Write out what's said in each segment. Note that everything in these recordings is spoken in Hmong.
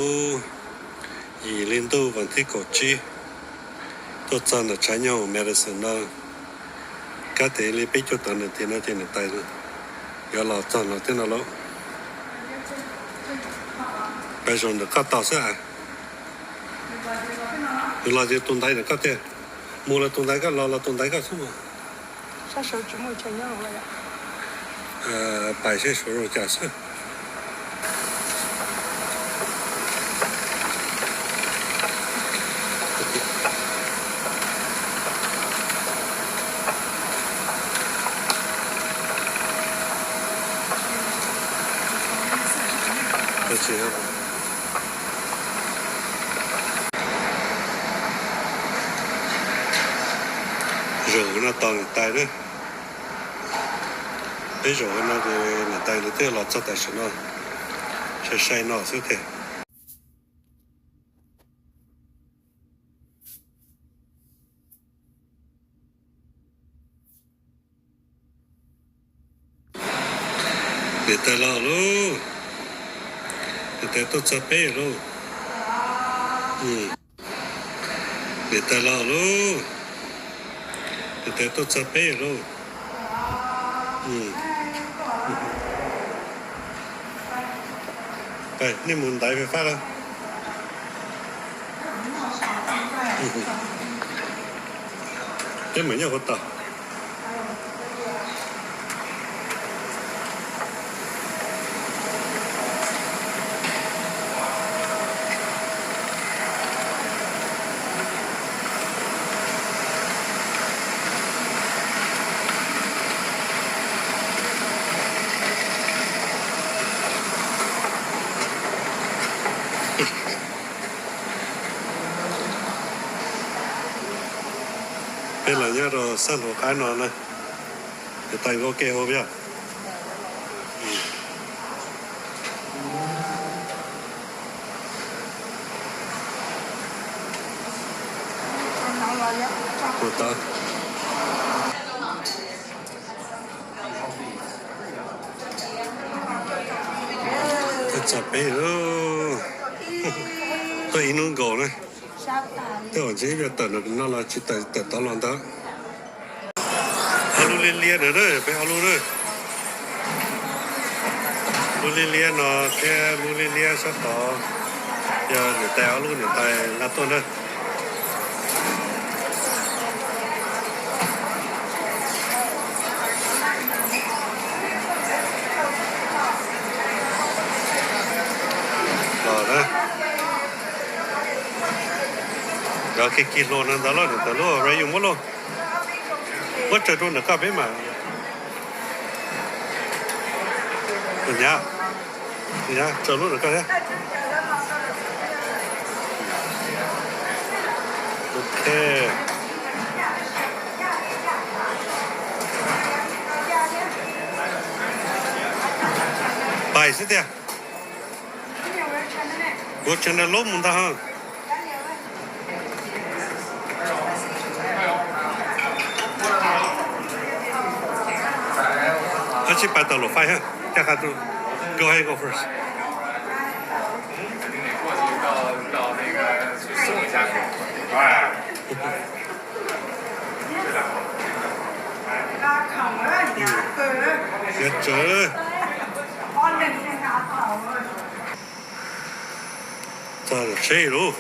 Ub, yim li ntuj vas thib kaum tsib, tuaj txog ntawm tshav nyoog Madison no, kab tes li peb caug tawm nas this no ces niam tais yuav los txog no thiab no lauj. Peb zaum ntawm koj tau xwb a. Nws los ces tus ntaiv ntawm koj tiag. Mus los tus ntaiv koj, los los tus ntaiv koj xwb mas. Pais seb suav zoo cas xwb. Zaum no tos niam tais na. Peb zaum no ces niam tais lawv twb los txog tam sim no, sai sai no xwb tiag. Niam tais los lauj. Niam tais tuaj txog peb lauj. Niam tais los lauj. Niam tais tuaj txog peb lauj. Nej mus ntaiv fais fab lawm. Peb mam nyob hauv tau. Peb los nyob rau sab hauv qab no na, niam tais ua ke hauv yog. Ua tau. Tuaj txog peb lauj. Tuaj ib hnub nkaus na. Tej zaum ntshe ib pliag tawm no los tsis tawm, tawm tod los ntag. Ob lub liab liab na, peb ob lub na. Lub liab liab no thiab lub liab liab sab tod, yog niam tais ob lub niam tais nqa tuaj na. Los na, nkawd kis kis hluas no ntawd lauj, niam tais lub Ryu muab lauj. Muab tsaws rau ntawm koj peb mas. Nyab, nyab, tsaws lub ntawm koj thiab. Ok. Pais xwb tiag. Kuv tseem nrog lub mus ntag. Ab tsis pais tau lub fais ha. Caj qha tu. Go ahead, go first. Tsaws. Txog tsheb lauj.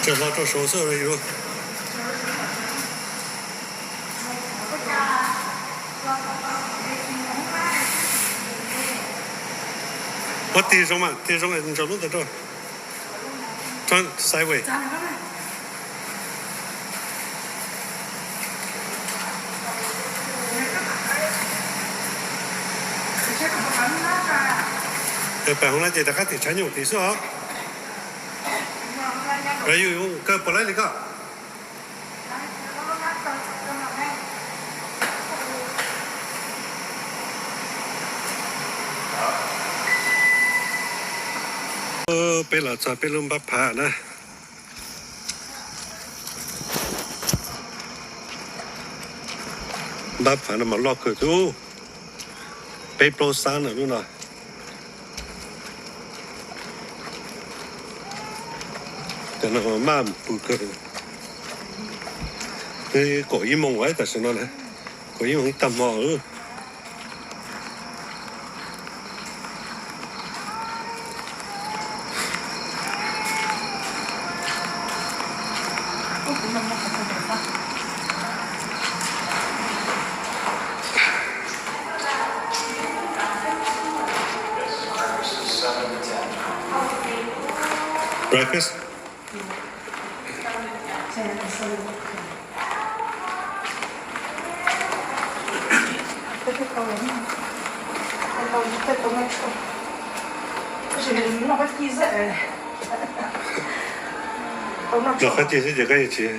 Tsaws hlo rau saud xwb yus. Ua tig zoo mas, tig zoo ntsaws lub ntawd rau. Turn sideways. Pais hauv no ces rov qab tim tshav nyoog tid xwb os. Yus kawg puas laib li koj? Peb los txog peb lub npab phav na. Npab phav no mas loj kawg tub. Peb plaub xab na lub no. Cov no maj pw kawg. Kaum ib moos tam sim no na, kaum ib moos ib tag hmo. Breakfast? Noj qab ci xwb ces koj yeej tsis.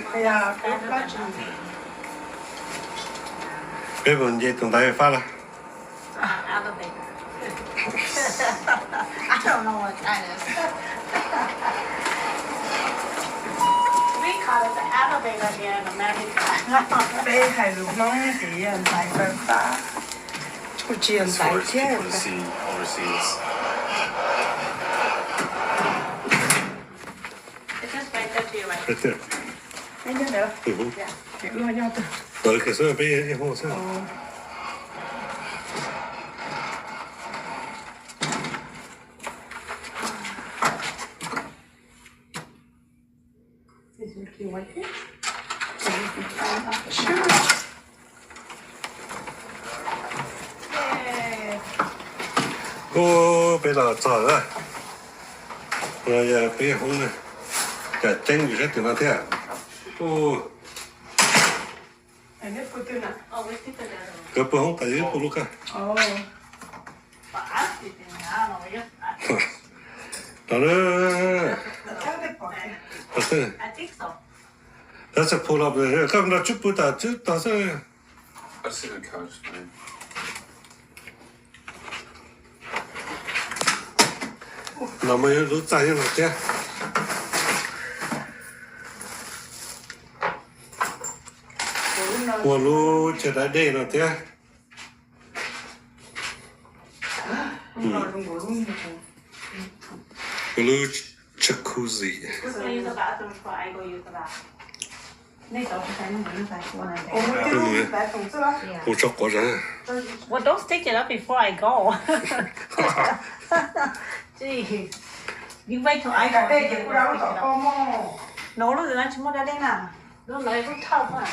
Peb puas nce tus ntaiv fab lawm? Peb hais lus Hmoob ces yog ntaiv fab fab, kuj tsis yog ntaiv thiab. Peb xwb peb ib hmo xwb. Ub, peb los txog lawm. No yog peb hoob na, cas ceeb yus sab tim no thiab. Ub, kawg pw hoob tas yus pw lub kaj. No na. Tab sis phu los koj nrog tswb pw tas tswb tog xwb. No muaj ib lub txaj nyob no thiab. Muaj lub chaw da dej no thiab. Lub jacuzzi. Mus tso quav zog. Well, don't stick it up before I go. Jeez. You wait till I go. No, lub ntawd no tsis muaj da dej na. Lub ntawd lub thauj xwb.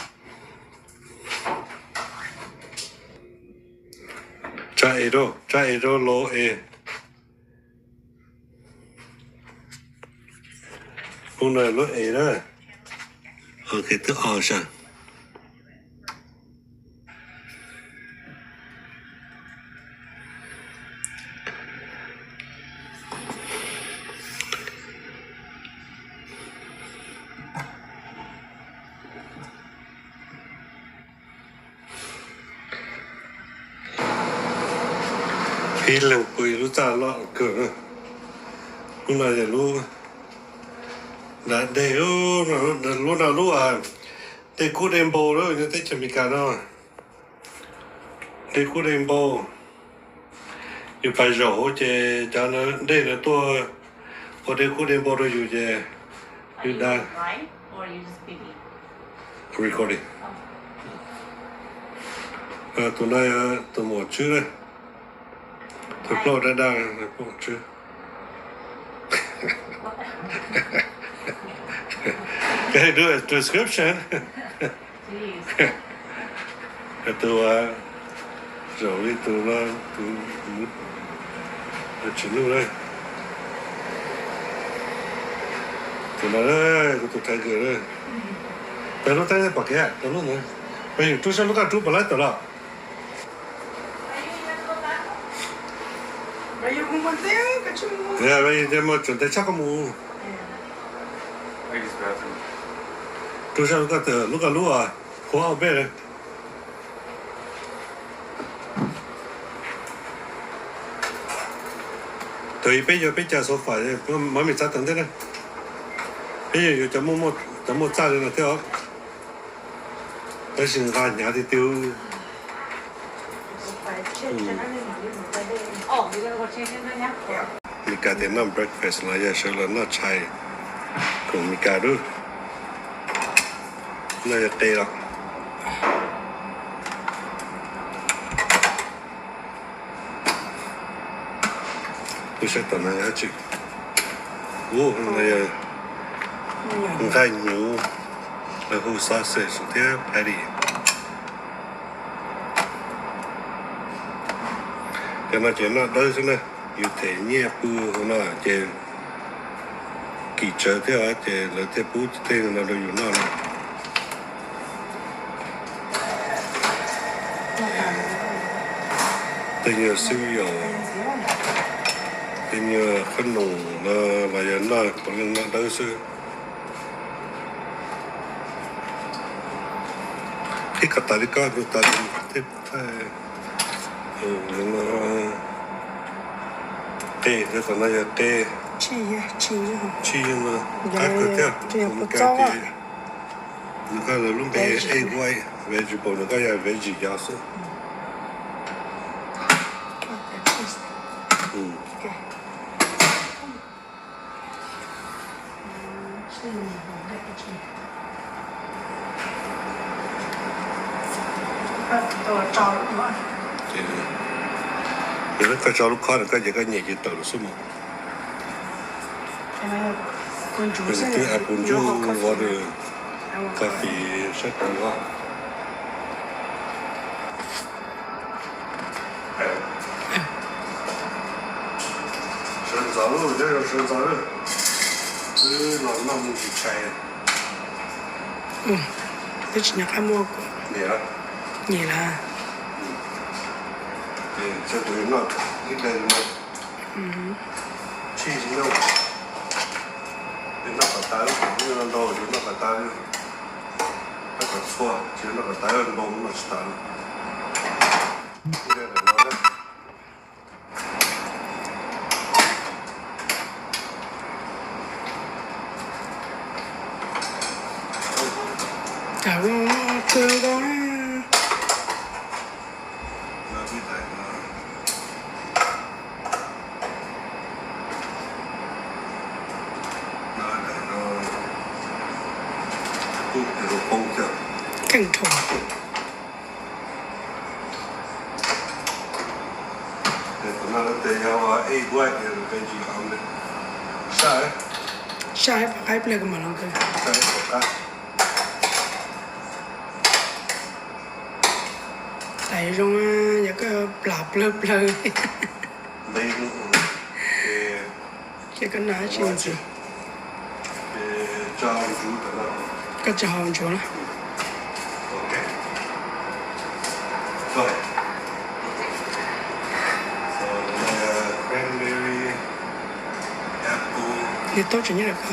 Tsa es rau, tsa es rau los es. Lub no lub es na. Ok, twb o sa. Ib leeg pw lub txaj loj kawg. Lub no yog lub da dej, lub no lub dej kub dej npau lawm nyob teb chaws Amelikas no. Dej kub dej npau. Yus pais zaum hauv ces cov dej no tuaj ua dej kub dej npau rau yus ces yus da. Recording. Tus no yog tus maum tswb na. Tus plaub dab dab, tus maum tswb. Can I do a description? Tus zaum li tus no, tus tsis nuj na. Tus no, kuv tus Tiger na. Peb lub teeb pom kev, tus lub na. Peb yus rub sab lub kaj rub puas laib tawm los. Muaj tseem ntej tshaj koj mus. Rub sab lub kaj tawm, lub kaj lub, khuav ob peb. Peb yog peb cov sofa, mov mis txav tom ntej na. Peb yog yuav cov muaj txaj li no thiab os. Tab sis nqa hnyav tiag tiag. Meskas tias noj breakfast los yog sawv los noj tshais koom Meskas dub. Noj yog qe los. Kuv saib tom no yog dab tsi? Ub, no yog nqaij hnyuv, lawv hu sausage thiab patty. Cov no ces noj dawb xwb na, yus them nyiaj pw hauv no ces kim tsawv thiab ces lawv thiaj pub tej no rau yus noj no. Tej nyuag xib yos, tej nyuag qhob noom no los yog noj puav leej noj dawb xwb. Qhib kom tas li koj, tas li thiab. Qe, tom no yog qe. Tshij yog no, qab kawg thiab. Nws koj lub npe egg white vegetable, nws koj yog veggie yos xwb. Yog koj tso lub khob no koj ces koj nyem ces tawm los xwb mas. Twb apple juice water, coffee sab tod os. Sawv ntxov lawm, sawv ntxov lawm. Twb los noj mus tsis tshais. Twb tsis nco qab muaj kuv. Nyem lawm. Ces tus noj ib daim no. Tshij tsis noj. Ces noj kom tas, noj ntau ces noj kom tas. Noj kom txhua, tsis noj kom tas, ntau noj tsis tas. Cas kawg nkaus na. Keej dhau. Saj pom qaib pliag koj mam los kawg. Tais zoo, yog koj plam plawg plawg. Ces koj noj dab tsi ntxiv? Koj tsis haus ntsuav na. Niag taub tseem nyob ntawm koj.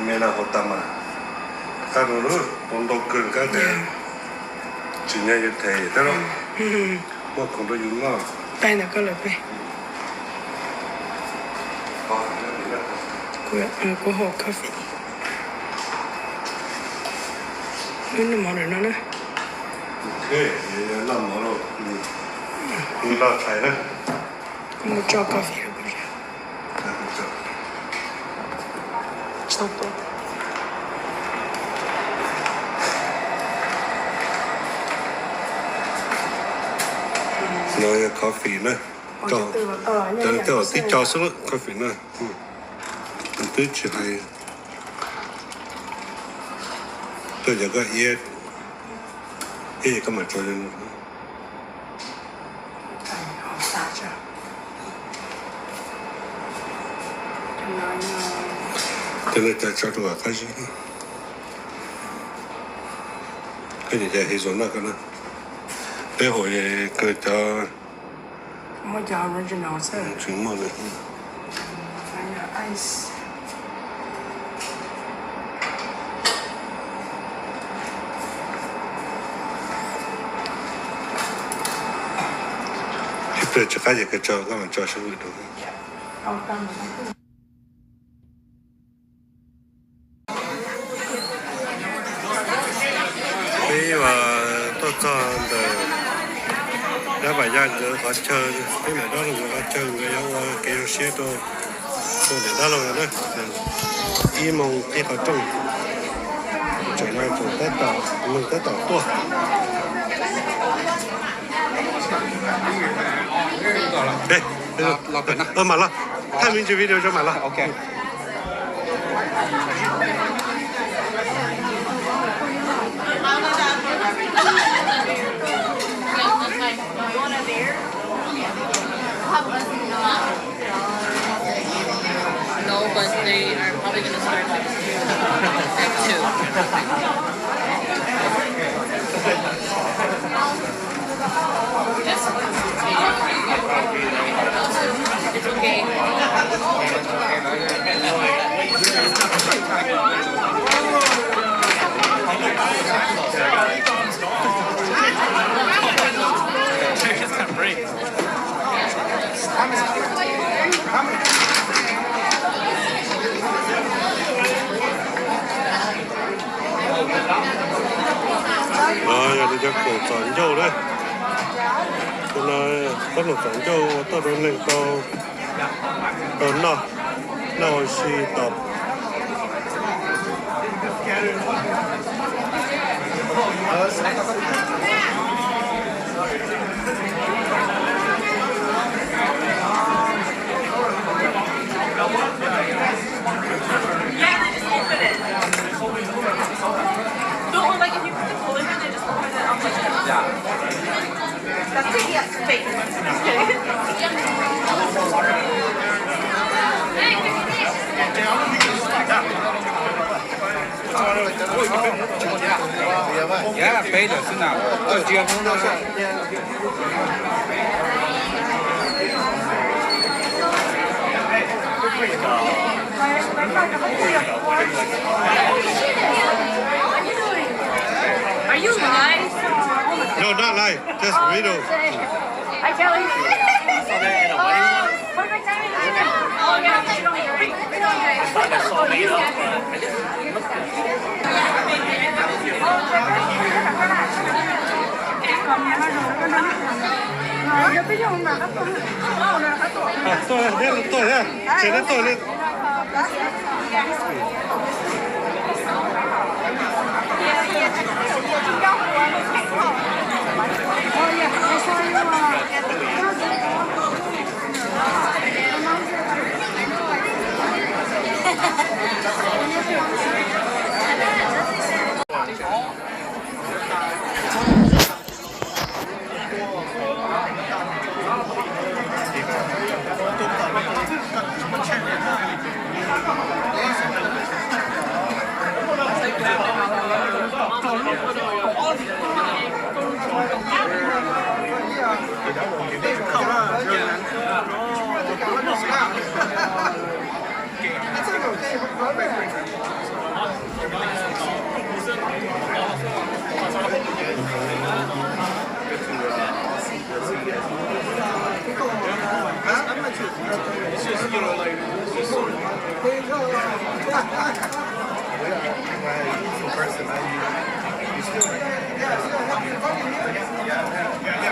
Me no hauv tas mas, qab no lub ntau kawg, qab tias tsis nyob yus them thiab, muaj khoom rau yus noj. Tais ntawm koj lawm peb. Kuv haus coffee. Wb noj mov ntawm no na. Noj mov, noj tshais na. Kuv mus tso coffee rau koj. No yog coffee na. Cov no tej zaum tib co xwb coffee na. Twb tsis hais. Koj cov koj iab, iab koj mam tso. Cov no cov tso rau qab zib. Koj niam cov hazelnut koj na. Peb haus kawg cov. Muaj cov original xwb. Tsis muaj li. Ice. Tsis qab ces kawg tso, koj mam tso sub rau. Peb uas tuaj txog ntawm dab Vam Yaj nkawd qhov chaw, peb mam dab laug nkawd qhov chaw, nkawd yuav ua kev zoo siab rau tus niam dab laug no na. Ib moos peb qhov rooj, tsam no tseem tab tom, neeg tab tom tuaj. Ua mam los, thaij me ntsis video tso mam los. No, but they are probably gonna start at two. It's okay. Just gonna break. No yog li cov khoom txom ncauj na. Tus no cov khoom txom ncauj ua tuaj rau neeg tau, tau noj, noj ua si tau. Yeah, they just open it. Don't, like, if you put the cooler in, they just open it up like that. That's taking up space. Just kidding. Yog peb lawm xwb na, koj ntsia hnub no. Are you live? No, not live. Just video. I tell you. Oh, perfect timing. Oh, yeah, we don't drink. We don't drink. Tuaj, tuaj, tuaj.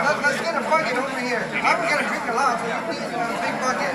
Let's, let's get a bucket over here. I'm gonna drink a lot, but please, uh, big bucket.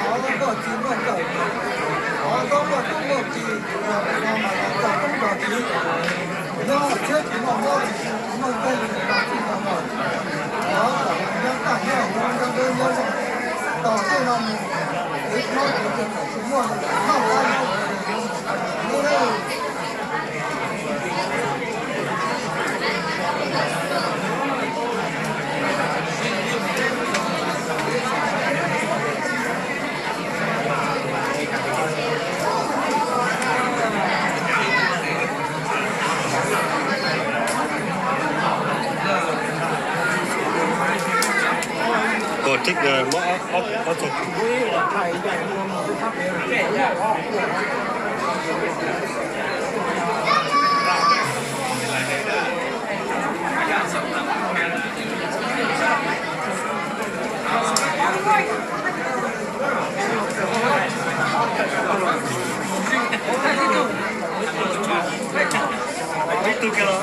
muaj txij muaj nkawm, muaj tub muaj ki, no mas los txog tub txog kiv, nyob txhiab tsis muaj mob tsis muaj nkeeg, tsis muaj txij muaj nkawm, no kom nyob tag nyob huv nyob deb nyob zoo, tos tej no mus, kev mob kev nkeeg kom tsis muaj, noj qab nyob zoo. Kom tib muab ob txog. Ib tug kiag los.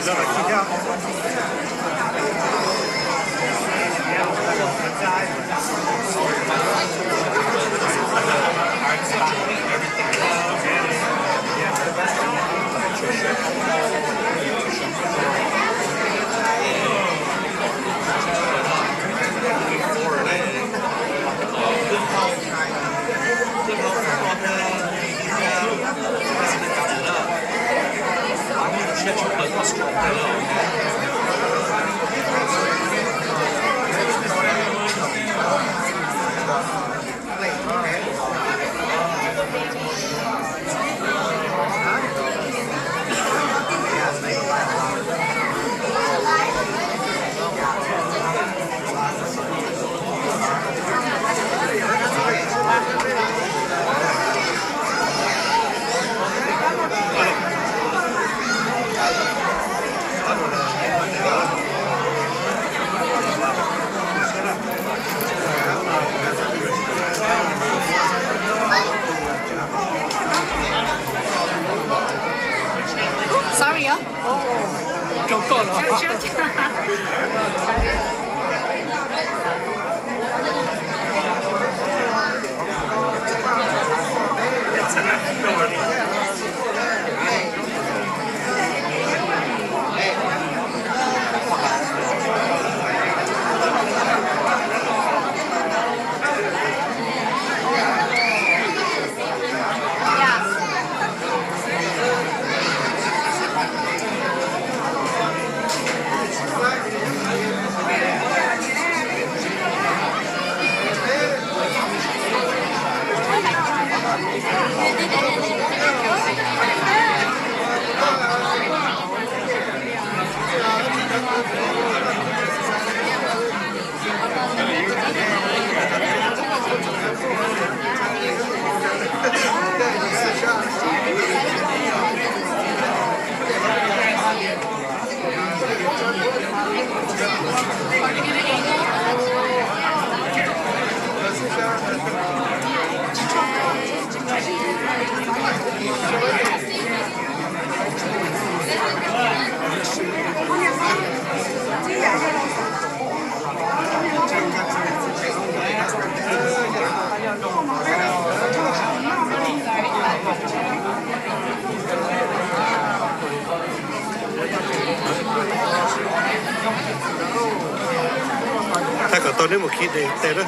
Sorry os. Thaij kom tau neb mus khi tes na.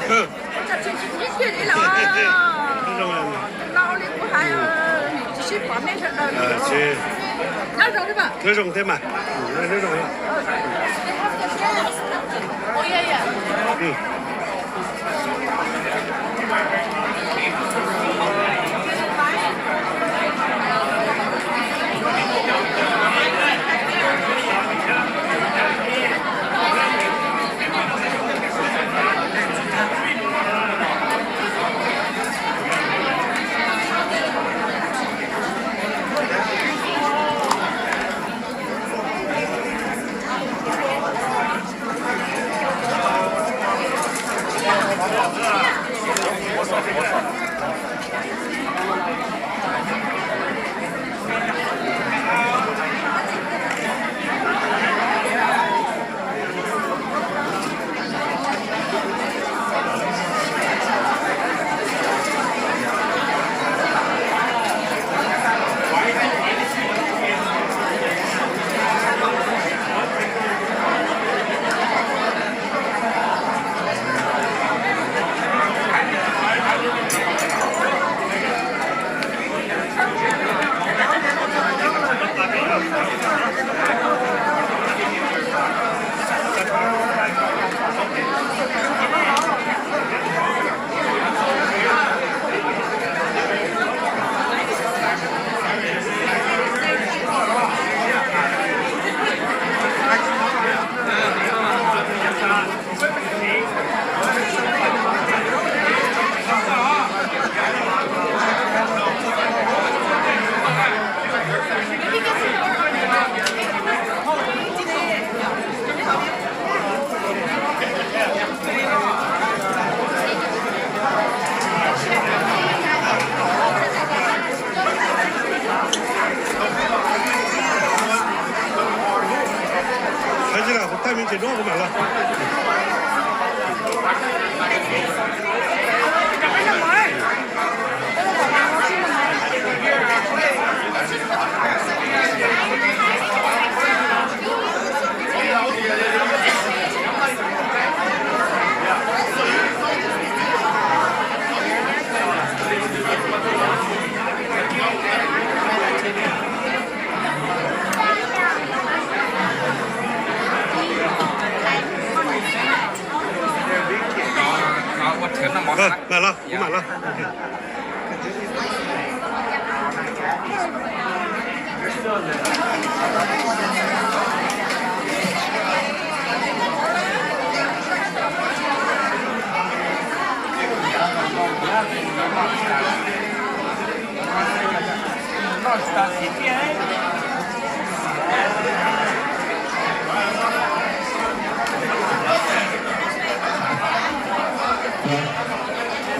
Nyob zoo thiab mas. Nyob zoo. Hais tias kuv tag me ntsis duab kuv mam los. Mam los, kuv mam los.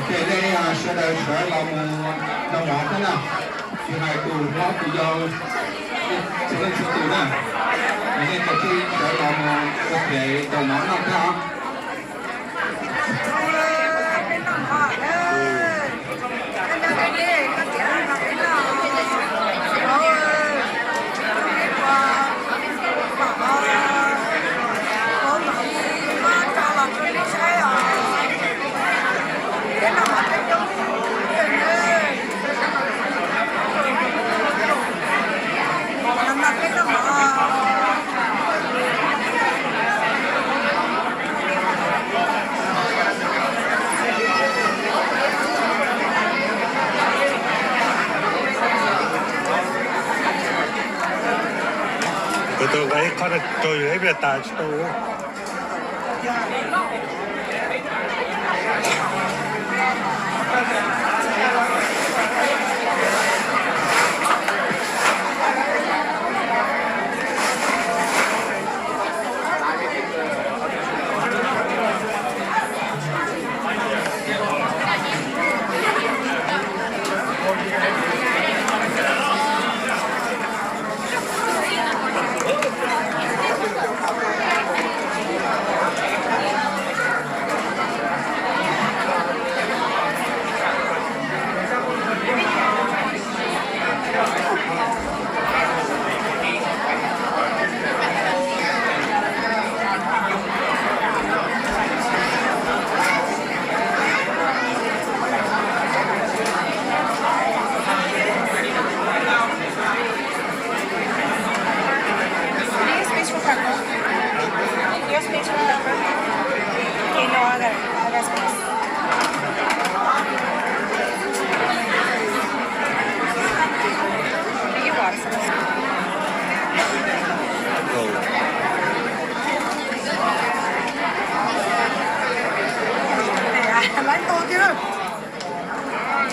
Ces nej sawv daws sawv los mus noj mov xwb na. Tsis hais tus hlob tus yau, txhua leej txhua tus na, nej kav tsij sawv los mus ua kev ntaus mov noj thiab os. Kuv tus nqa ib qho rau yus ib pliag tas tsis tau.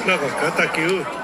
Noj kom kav tag kis.